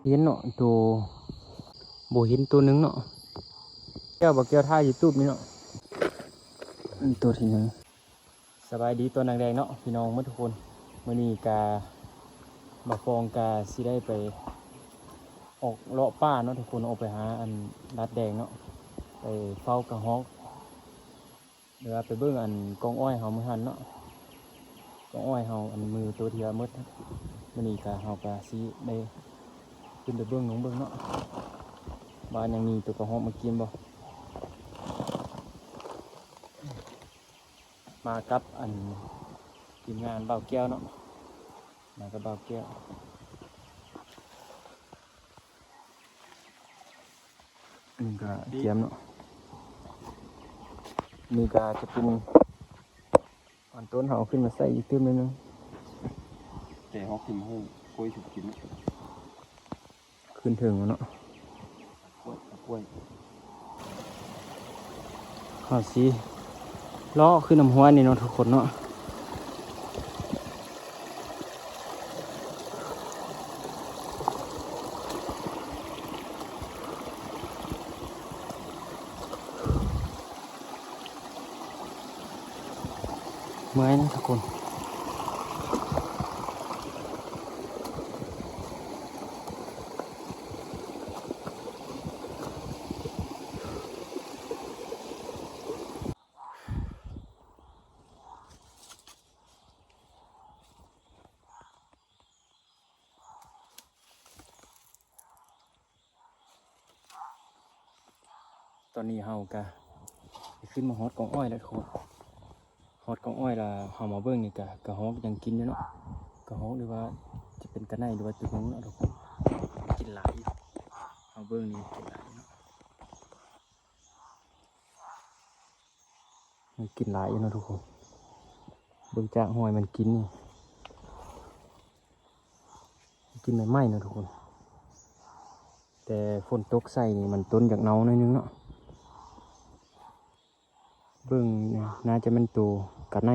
ເຫັນເນາະ ໂຕ ບໍ່ເຫັນໂຕໜຶ່ງເນາະ. ແກ້ວ ບໍ່ແກ້ວ ຖ່າຍຢູທູບນີ້ເນາະ ອັນໂຕທີໜຶ່ງ. ສະບາຍດີຕອນແລງໆເນາະ ພີ່ນ້ອງໝົດທຸກຄົນ. ມື້ນີ້ກະ ບ່າວຟອງກະຊິໄດ້ໄປອອກເລາະປ່າເນາະທຸກຄົນ, ອອກໄປຫາອັນດາດແດງເນາະ ໄປເຝົ້າກະຮອກ ຫຼືວ່າໄປເບິ່ງອັນກອງອ້ອຍເຮົາມື້ຫັ້ນເນາະ, ກອງອ້ອຍເຮົາອັນມື້ໂຕທີ່ວ່າໝົດ. ມື້ນີ້ກະ ເຮົາກະຊິໄດ້ຂຶ້ນໄປເບິ່ງ ລອງເບິ່ງເນາະ ວ່າຍັງມີໂຕກະຮອກມາກິນບໍ່. ມາກັບອັນທີມງານບ່າວແກ້ວເນາະ, ມາກັບບ່າວແກ້ວ. ອັນນີ້ກະກຽມເນາະ, ນີ້ກະຈະເປັນອັນຕົ້ນເຮົາເອົາຂຶ້ນມາໃສ່ອີກຕື່ມໜ້ອຍໜຶ່ງ ແຕ່ເຮົາຂຶ້ນມາໃຫ້ກ້ອຍສຸກກິນເນາະ. ຂຶ້ນເທິງແລ້ວເນາະ. ເຮົາຊິເລາະຂຶ້ນນຳຫ້ວຍນີ້ເນາະທຸກຄົນເນາະ. ເມື່ອຍນະທຸກຄົນ. ຕອນນີ້ເຮົາກະໄດ້ຂຶ້ນມາຮອດກອງອ້ອຍແລ້ວທຸກຄົນ. ຮອດກອງອ້ອຍແລ້ວ ເຮົາມາເບິ່ງນີ້ກະ ກະຮອກຍັງກິນຢູ່ເນາະ, ກະຮອກ ຫຼືວ່າຈະເປັນກະໄນ ຫຼືວ່າຕຸ່ມເນາະທຸກຄົນ. ກິນຫຼາຍຢູ່, ເຮົາເບິ່ງນີ້ກິນຫຼາຍຢູ່ເນາະ. ມັນກິນຫຼາຍຢູ່ເນາະທຸກຄົນ, ເບິ່ງຈາກຮອຍມັນກິນນີ້ ກິນໃໝ່ໆເນາະທຸກຄົນ. ແຕ່ຝົນຕົກໃສ່ນີ້ມັນຕົ້ນຢາກເນົ່າໜ້ອຍໜຶ່ງເນາະ. ເບິ່ງ ໜ້າຈະແມ່ນໂຕກະໄນ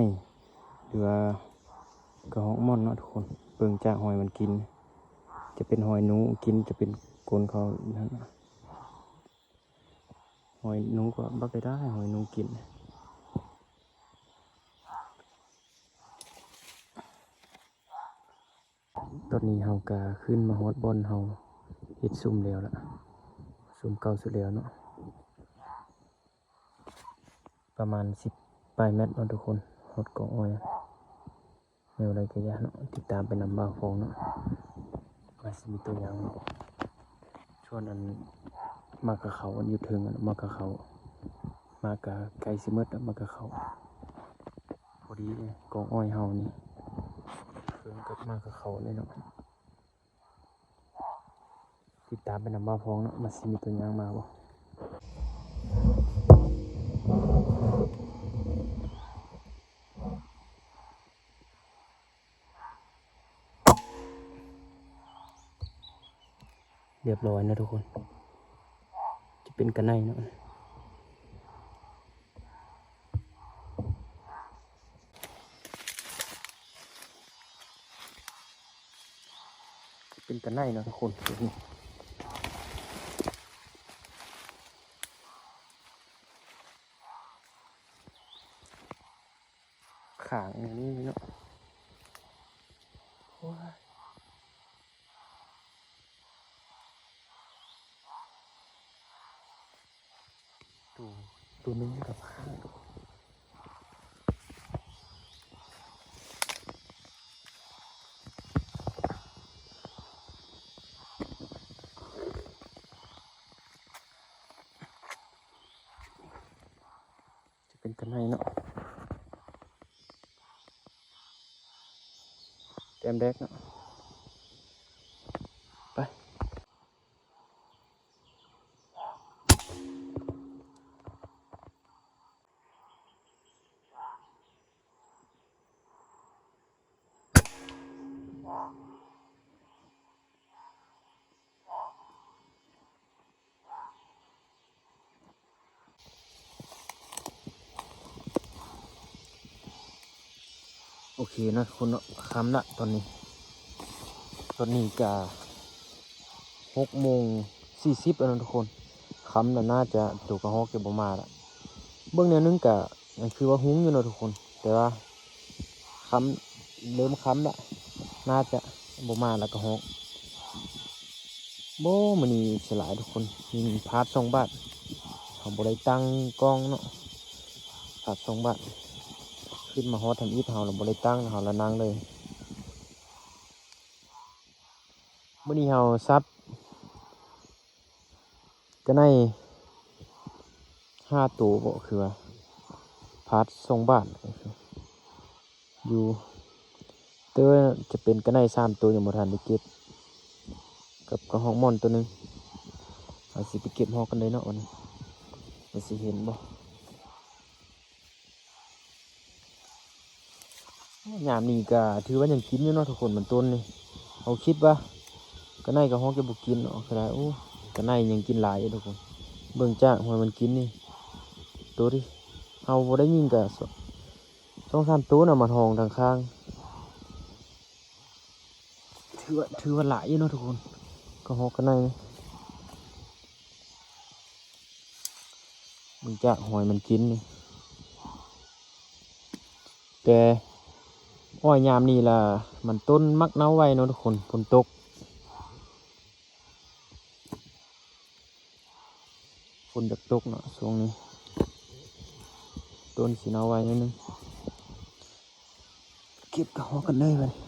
ຫຼືວ່າກະຮອກມ່ອນເນາະທຸກຄົນ. ເບິ່ງຈາກຮອຍມັນກິນ ຈະເປັນຮອຍໜູກິນ ຈະເປັນກົ້ນເຂົານັ້ນ. ຫອຍໜູກໍບັກໄດ້ ຫອຍໜູກິນ. ຕອນນີ້ເຮົາກະຂຶ້ນມາຮອດບ່ອນເຮົາເຮັດຊຸມແລ້ວລະ, ຊຸມເກົ່າສຸດແລ້ວເນາະ, ປະມານສິບປາຍແມັດເນາະທຸກຄົນ, ຮອດກອງອ້ອຍ. ແນວໃດກະຢ່າເນາະ, ຕິດຕາມໄປນຳບ່າວຟອງເນາະ ວ່າຊິມີໂຕຫຍັງເນາະ. ສ່ວນອັນໝາກກະເຂົາ ອັນຢູ່ເທິງ ອັນໝາກກະເຂົາ ໝາກກະໃກ້ຊິໝົດແລ້ວ ໝາກກະເຂົາ. ພໍດີເດ້ ກອງອ້ອຍເຮົານີ້ ເຄິ່ງກັບໝາກກະເຂົານີ້ເນາະ. ຕິດຕາມໄປນຳບ່າວຟອງເນາະ ວ່າຊິມີໂຕຫຍັງມາບໍ່. ຮຽບຮ້ອຍເນາະທຸກຄົນ, ຈະເປັນກະໄນເນາະ. ເປັນກະໄນເນາະທຸກຄົນ. ຂ້າງນີ້ເນາະ. ໂອ້ຍ ໂຕ ໂຕໜຶ່ງກັບຂ້າງ. ຈະເປັນກະໄນເນາະ, ແຕ້ມແດງເນາະ. ໄປ. ໂອເຄເນາະທຸກຄົນເນາະ, ຄ່ຳລະຕອນນີ້. ຕອນນີ້ກະ ຫົກໂມງສີ່ສິບແລ້ວເນາະທຸກຄົນ. ຄ່ຳແລ້ວ ໜ້າຈະ ໂຕກະຮອກຈະບໍ່ມາລະ. ເບິ່ງແນວໜຶ່ງກະຄືວ່າຮຸ່ງຢູ່ເນາະທຸກຄົນ, ແຕ່ວ່າຄ່ຳ ເລີ່ມຄ່ຳລະ, ໜ້າຈະບໍ່ມາລະກະຮອກ. ໂອ້ ມື້ນີ້ເສຍຫຼາຍທຸກຄົນ, ມີພາດສອງບາດ, ເຮົາບໍ່ໄດ້ຕັ້ງກ້ອງເນາະ, ພາດສອງບາດ. ຂຶ້ນມາຮອດທຳອິດ ເຮົາລະບໍ່ໄດ້ຕັ້ງ, ເຮົາລະນັ່ງເລີຍ. ມື້ນີ້ເຮົາສັບກະໄນຫ້າໂຕບໍ ຄືວ່າພາດສອງບາດຢູ່. ແຕ່ວ່າຈະເປັນກະໄນສາມໂຕ ຍັງບໍ່ທັນໄດ້ເກັບ ກັບກະຮອກມ່ອນໂຕໜຶ່ງ. ເຮົາຊິໄປເກັບຮອກກັນເລີຍເນາະ ວັນນີ້ ວ່າຊິເຫັນບໍ່. ຍາມນີ້ກະຖືວ່າຍັງກິນຢູ່ເນາະທຸກຄົນ, ມັນຕົ້ນນີ້ ເຮົາຄິດວ່າກະໄນກະຮອກຈະບໍ່ກິນເນາະ, ກະໄດ້. ໂອ້ ກະໄນຍັງກິນຫຼາຍຢູ່ທຸກຄົນ. ເບິ່ງຈາກຫ້ອຍມັນກິນນີ້ ໂຕທີ່ເຮົາບໍ່ໄດ້ຍິງກະສອງສາມໂຕນະ ມາທອງທາງຂ້າງ. ຖືວ່າ ຖືວ່າຫຼາຍຢູ່ເນາະທຸກຄົນ, ກະຮອກກະໄນ. ເບິ່ງຈາກຫ້ອຍມັນກິນນີ້. ແຕ່ອ້ອຍຍາມນີ້ລະ ມັນຕົ້ນມັກເນົ່າໄວເນາະທຸກຄົນ, ຝົນຕົກ ຝົນຢາກຕົກເນາະຊ່ວງນີ້, ຕົ້ນຊິເນົ່າໄວໜ້ອຍໜຶ່ງ. ເກັບເຂົ້າກັນເລີຍບັດນີ້.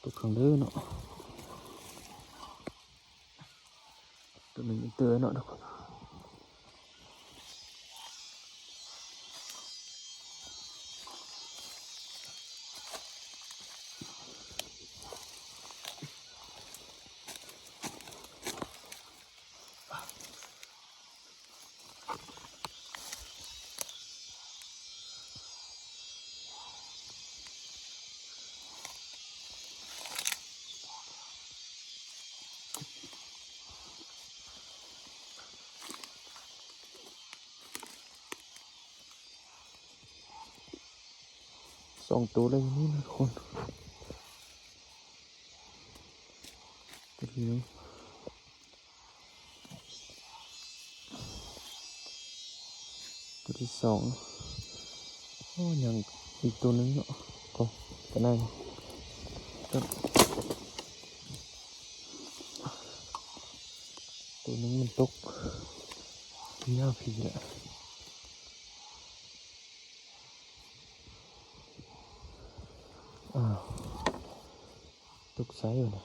ຕົກຂ້າງເດີເນາະ. ໂຕໜຶ່ງເຕີເນາະທຸກຄົນ. ສອງໂຕເລີຍນີ້ນະທຸກຄົນ. ໂຕທີ່ໜຶ່ງ ໂຕທີ່ສອງ. ໂອ້ ຍັງອີກໂຕໜຶ່ງເນາະ. ໂອ້ ກະໄນ ໂຕໜຶ່ງມັນຕົກ ຍາວພີ້ລະ. ອ້າວ ຕົກໃສວະນະ?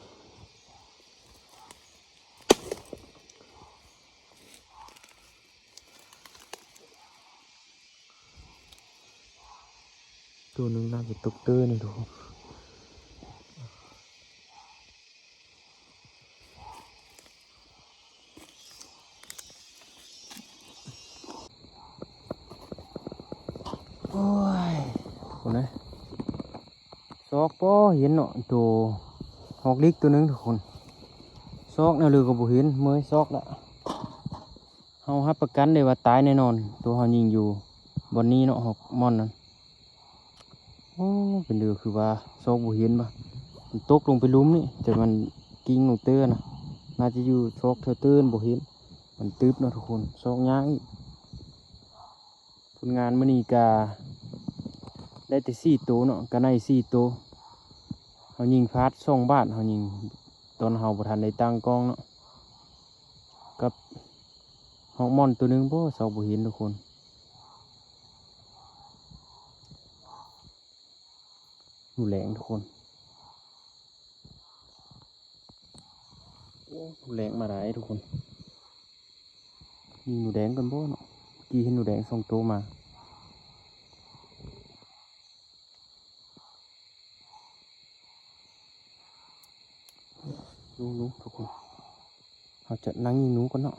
ໂຕໜຶ່ງໜ້າຈະຕົກເຕີນີ້ທຸກຄົນ. ໂອ້ຍ ທຸກຄົນເອີຍ ຊອກບໍ່ເຫັນເນາະ. ໂຕຮອກລິກໂຕໜຶ່ງທຸກຄົນ, ຊອກແນວເລີກະບໍ່ເຫັນ, ເມີຍຊອກລະ. ເຮົາຮັບປະກັນໄດ້ວ່າຕາຍແນ່ນອນ, ໂຕເຮົາຍິງຢູ່ບ່ອນນີ້ເນາະ, ຮອກມ່ອນນັ້ນ. ໂອ້ ເປັນເລື່ອງຄືວ່າຊອກບໍ່ເຫັນບາດ, ມັນຕົກລົງໄປລຸ່ມນີ້ ແຕ່ມັນກິ້ງລົງເຕີນະ, ໜ້າຈະຢູ່ຊອກແຖວເຕີນບໍ່ເຫັນ, ມັນຕຶບເນາະທຸກຄົນ, ຊອກຍາກອີກ. ຜົນງານມື້ນີ້ກະໄດ້ແຕ່ສີ່ໂຕເນາະ, ກະໄນສີ່ໂຕ. ເຮົາຍິງພາດສອງບາດ, ເຮົາຍິງຕອນເຮົາບໍ່ທັນໄດ້ຕັ້ງກ້ອງເນາະ, ກັບຮອກມ່ອນໂຕໜຶ່ງບໍ ຊອກບໍ່ເຫັນທຸກຄົນ. ໜູແຫຼງທຸກຄົນ. ໂອ້ ໜູແຫຼງມາຫຼາຍທຸກຄົນ. ຍິງໜູແດງກ່ອນບໍ່ເນາະ, ກີ້ເຫັນໜູແດງສອງໂຕມາ. ໜູ ໜູ ທຸກຄົນ, ເຮົາຈະນັ່ງຍິງໜູກ່ອນເນາະ.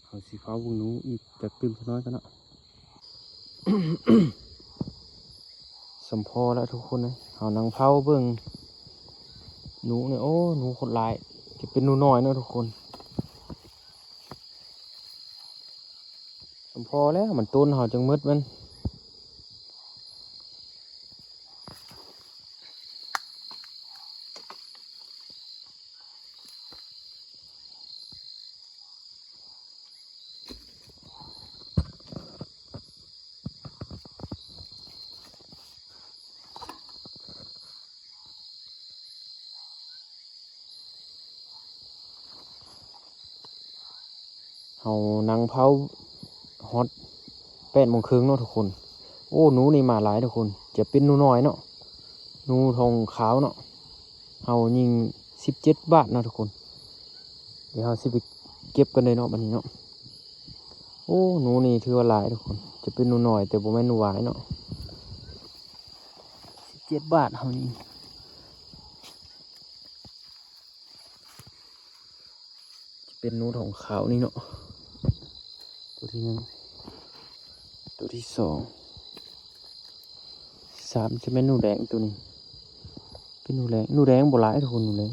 ເຮົາຊິເຝົ້າເບິ່ງໜູອີກຈັກຕື່ມຈັກໜ້ອຍກ່ອນເນາະ. ສົມພໍແລ້ວທຸກຄົນເອີຍ, ເຮົານັ່ງເຝົ້າເບິ່ງໜູນີ້. ໂອ້ ໜູໂຄດຫຼາຍ, ຈະເປັນໜູນ້ອຍເນາະທຸກຄົນ. ສົມພໍແລ້ວ, ມັນໂຕນເຮົາຈັ່ງໝົດມັນ. ເຮົານັ່ງເຜົາຮອດແປດໂມງເຄິ່ງເນາະທຸກຄົນ. ໂອ້ ໜູນີ້ມາຫຼາຍທຸກຄົນ, ຈະເປັນໜູນ້ອຍເນາະ, ໜູທອງຂາວເນາະ. ເຮົາຍິງສິບເຈັດບາດເນາະທຸກຄົນ. ດຽວເຮົາຊິໄປເກັບກັນເລີຍເນາະ ບັດນີ້ເນາະ. ໂອ້ ໜູນີ້ຖືວ່າຫຼາຍທຸກຄົນ, ຈະເປັນໜູນ້ອຍ ແຕ່ບໍ່ແມ່ນໜູຫວາຍເນາະ. ສິບເຈັດບາດເຮົາຍິງ. ຈະເປັນໜູທອງຂາວນີ້ເນາະ ໂຕທີໜຶ່ງ, ໂຕທີສອງ, ສາມ ຈະແມ່ນໜູແດງໂຕນີ້. ເປັນໜູແດງ, ໜູແດງບໍ່ຫຼາຍທຸກຄົນ, ໜູແດງ.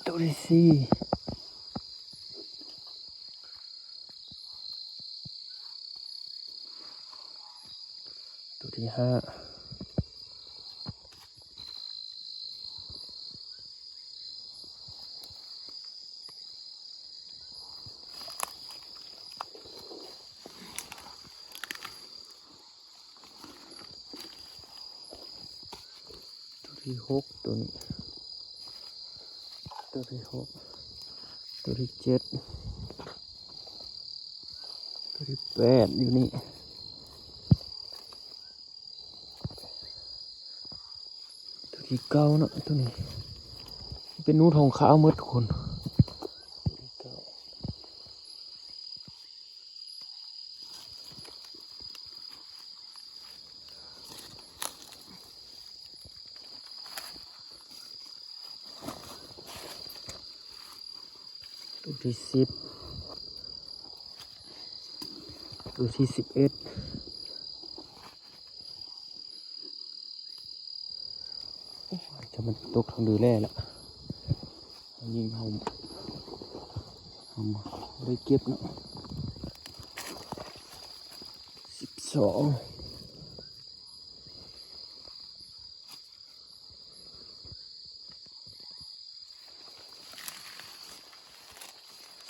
ໂຕທີສີ່ ໂຕທີຫ້າ, ໂຕທີຫົກ ໂຕນີ້, ໂຕທີຫົກ, ໂຕທີເຈັດ, ໂຕທີແປດ ຢູ່ນີ້. ໂຕທີເກົ້າເນາະ, ໂຕນີ້ເປັນໜູທອງຂາວໝົດທຸກຄົນ. ໂຕທີເກົ້າ ໂຕທີສິບ, ໂຕທີສິບເອັດ. ໂອ້ຍ ຈະມັນຕົກທາງດືແລ້ລະ, ຍິງເຮົາ ເຮົາບໍ່ໄດ້ເກັບເນາະ. ສິບສອງ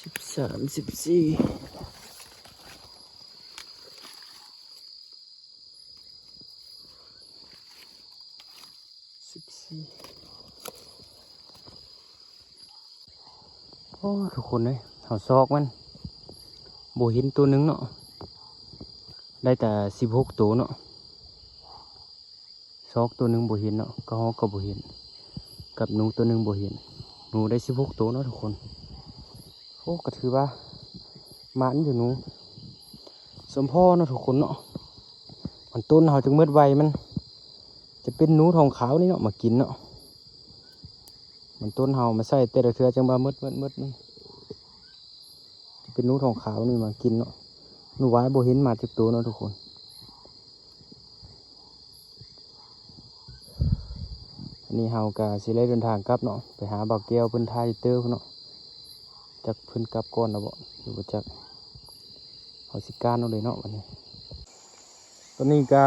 ສິບສາມ ສິບສີ່ ສິບສີ່. ໂອ້ ທຸກຄົນເອີຍ, ເຮົາຊອກມັນ ບໍ່ເຫັນໂຕໜຶ່ງເນາະ, ໄດ້ແຕ່ສິບຫົກໂຕເນາະ. ຊອກໂຕໜຶ່ງບໍ່ເຫັນເນາະ, ກະຮອກກະບໍ່ເຫັນ, ກັບໜູໂຕໜຶ່ງບໍ່ເຫັນ. ໜູໄດ້ສິບຫົກໂຕເນາະທຸກຄົນ. ໂອ້ ກະຖືວ່າໝານຢູ່ໜູ. ສົມພໍເນາະທຸກຄົນເນາະ, ມັນຕົ້ນເຮົາຈຶ່ງໝົດໄວ, ມັນຈະເປັນໜູທອງຂາວນີ້ເນາະ ມາກິນເນາະ. ມັນຕົ້ນເຮົາມາໃສ່ແຕ່ລະເທື່ອຈັ່ງວ່າໝົດ, ໝົດ, ໝົດ. ຈະເປັນໜູທອງຂາວນີ້ມາກິນເນາະ. ໜູຫວາຍບໍ່ເຫັນມາຈັກໂຕເນາະທຸກຄົນ. ອັນນີ້ເຮົາກະຊິໄດ້ເດີນທາງກັບເນາະ, ໄປຫາບ່າວແກ້ວເພິ່ນທ່າຢູ່ເຕີພຸ້ນເນາະ. ຈັກເພິ່ນກັບກ່ອນແລ້ວບໍ່ ຫຼືບໍ່ຈັກ. ເຮົາຊິການເອົາເລີຍເນາະບັດນີ້. ຕອນນີ້ກະ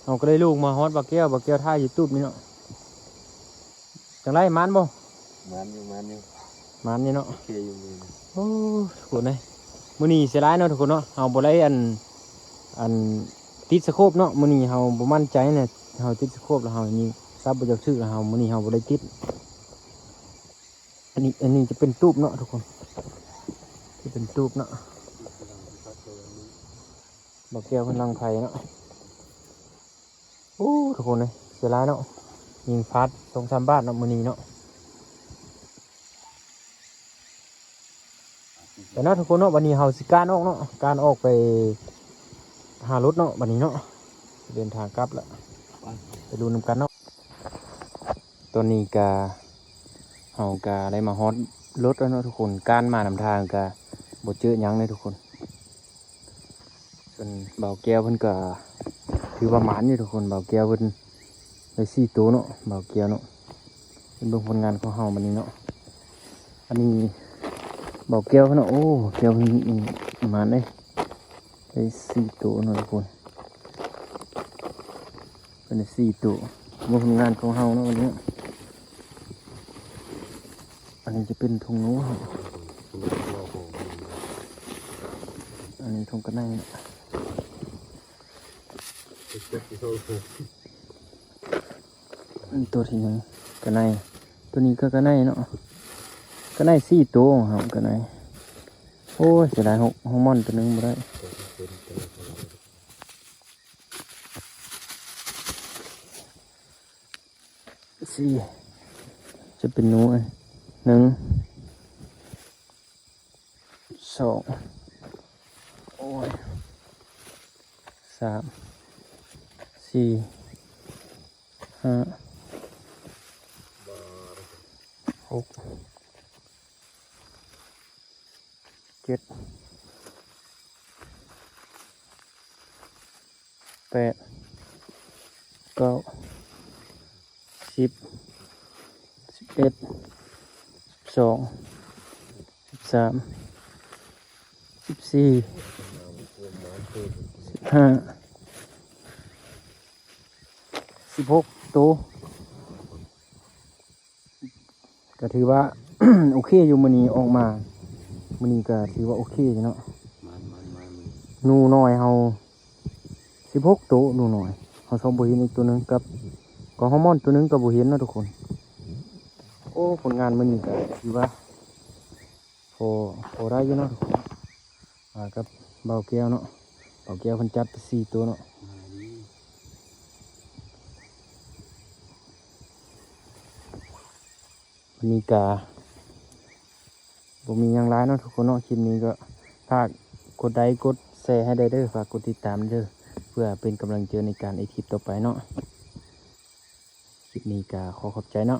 ເຮົາກະໄດ້ລູກມາຮອດບ່າວແກ້ວ, ບ່າວແກ້ວຖ່າຍຢູທູບນີ້ເນາະ. ຈັ່ງໃດ ໝານບໍ່? ໝານຢູ່, ໝານຢູ່. ໝານຢູ່ເນາະ. ໂອເຄຢູ່ມື້ນີ້. ໂອ້ ທຸກຄົນເອີຍ, ມື້ນີ້ເສຍດາຍເນາະທຸກຄົນເນາະ, ເຮົາບໍ່ໄດ້ອັນ ອັນ ຕິດສະໂຄບເນາະ. ມື້ນີ້ເຮົາບໍ່ໝັ້ນໃຈນະ, ເຮົາຕິດສະໂຄບແລ້ວເຮົາຍິງສັບບໍ່ຢາກຖືກ, ແລ້ວເຮົາ ມື້ນີ້ເຮົາບໍ່ໄດ້ຕິດ. ອັນນີ້ ອັນນີ້ຈະເປັນຕູບເນາະທຸກຄົນ, ຈະເປັນຕູບເນາະ. ບ່າວແກ້ວເພິ່ນລັງໄຟເນາະ. ໂອ້ ທຸກຄົນເອີຍ ເສຍດາຍເນາະ, ຍິງພາດສອງສາມບາດເນາະມື້ນີ້ເນາະ. ໄປເນາະທຸກຄົນເນາະ, ບັດນີ້ເຮົາຊິການອອກເນາະ, ການອອກໄປຫາລົດເນາະ ບັດນີ້ເນາະ, ເດີນທາງກັບລະ. ໄປລຸ້ນນຳກັນເນາະ. ຕອນນີ້ກະ ເຮົາກະໄດ້ມາຮອດລົດແລ້ວເນາະທຸກຄົນ, ການມານຳທາງກະບໍ່ເຈີຫຍັງເລີຍທຸກຄົນ. ສ່ວນບ່າວແກ້ວເພິ່ນກະຖືວ່າໝານຢູ່ທຸກຄົນ, ບ່າວແກ້ວເພິ່ນໄດ້ສີ່ໂຕເນາະ, ບ່າວແກ້ວເນາະ. ເພິ່ນເບິ່ງຜົນງານຂອງເຮົາບັດນີ້ເນາະ. ອັນນີ້ບ່າວແກ້ວເພິ່ນເນາະ, ໂອ້ ແກ້ວເພິ່ນໝານເດ້. ໄດ້ສີ່ໂຕເນາະທຸກຄົນ, ເພິ່ນໄດ້ສີ່ໂຕ. ເບິ່ງຜົນງານຂອງເຮົາເນາະ ວັນນີ້. ອັນນີ້ຈະເປັນທົ່ງໜູເຮົາ, ອັນນີ້ທົ່ງກະໄນເນາະ. ອັນໂຕທີໜຶ່ງກະໄນ, ໂຕນີ້ກະກະໄນເນາະ. ກະໄນສີ່ໂຕ ເຮົາກະໄນ. ໂອ້ຍ ເສຍດາຍ ເຮົາ ເຮົາມ່ອນໂຕໜຶ່ງບໍ່ໄດ້. ສີ່ ຈະເປັນໜູ. ໜຶ່ງ ສອງ ໂອ້ຍ ສາມ ສີ່ ຫ້າ ຫົກ ເຈັດ ແປດ ເກົ້າ ສິບ ສິບເອັດ ສິບສອງ ສິບສາມ ສິບສີ່ ສິບຫ້າ ສິບຫົກໂຕ. ກະຖືວ່າ ໂອເຄຢູ່ ມື້ນີ້ອອກມາ ມື້ນີ້ກະຖືວ່າໂອເຄຢູ່ເນາະ. ໜູນ້ອຍເຮົາສິບຫົກໂຕ ໜູນ້ອຍ. ເຮົາຊອກບໍ່ເຫັນອີກໂຕໜຶ່ງ ກັບ ກໍເຮົາມ່ອນໂຕໜຶ່ງກະບໍ່ເຫັນເນາະທຸກຄົນ. ໂອ້ ຜົນງານມື້ນີ້ກະຖືວ່າ ພໍ ພໍໄດ້ຢູ່ເນາະທຸກຄົນ. ມາກັບບ່າວແກ້ວເນາະ ບ່າວແກ້ວເພິ່ນຈັດໄປສີ່ໂຕເນາະ. ວັນນີ້ກະບໍ່ມີຫຍັງຫຼາຍເນາະທຸກຄົນເນາະ. ຄລິບນີ້ກໍຝາກກົດໄລກົດແຊໃຫ້ໄດ້ເດີ ຝາກກົດຕິດຕາມເດີ ເພື່ອເປັນກຳລັງໃຈໃນການເຮັດຄລິບຕໍ່ໄປເນາະ. ຄລິບນີ້ກະຂໍຂອບໃຈເນາະ.